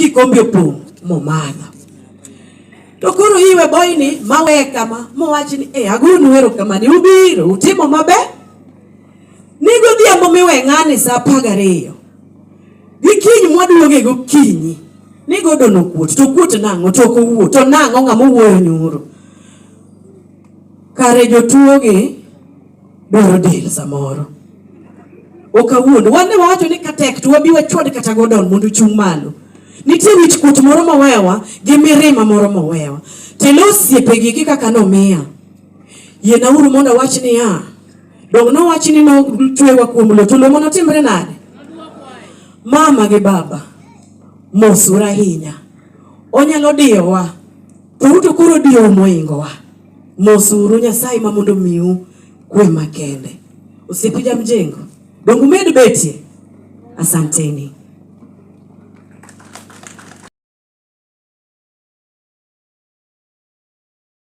kikombe opong' momadho. To koro iwe boyni mawe kama mowach ni eh, agonu erokamano ubiro utimo maber. Ni godhiambo miwe ng'ani sa 12 gi kiny mwaduoge gokinyi ni Gordon okuot to okuot nang'o to ok owuo to nang'o ng'ama owuoyo nyoro. Kare jotuo gi dwaro del samoro. Ok awuond. Wan ne wawacho ni katek to wabi wachwad kata Gordon mondo ochung' malo. Nitie wich kuot moro mowewa gi mirima moro mowewa. Telo osiepegi gi kaka nomiya. Yienauru mondo awach niya, dong nowach ni nochwewa kuom lowo to lowo monotimre nade? Mama gi baba mosuru ahinya. Onyalo diyowa to uto koro diyou mohingowa. Mosuru Nyasaye ma mondo omiu kwe makende. Osiepe Jamjengo, dong umed betie. Asanteni.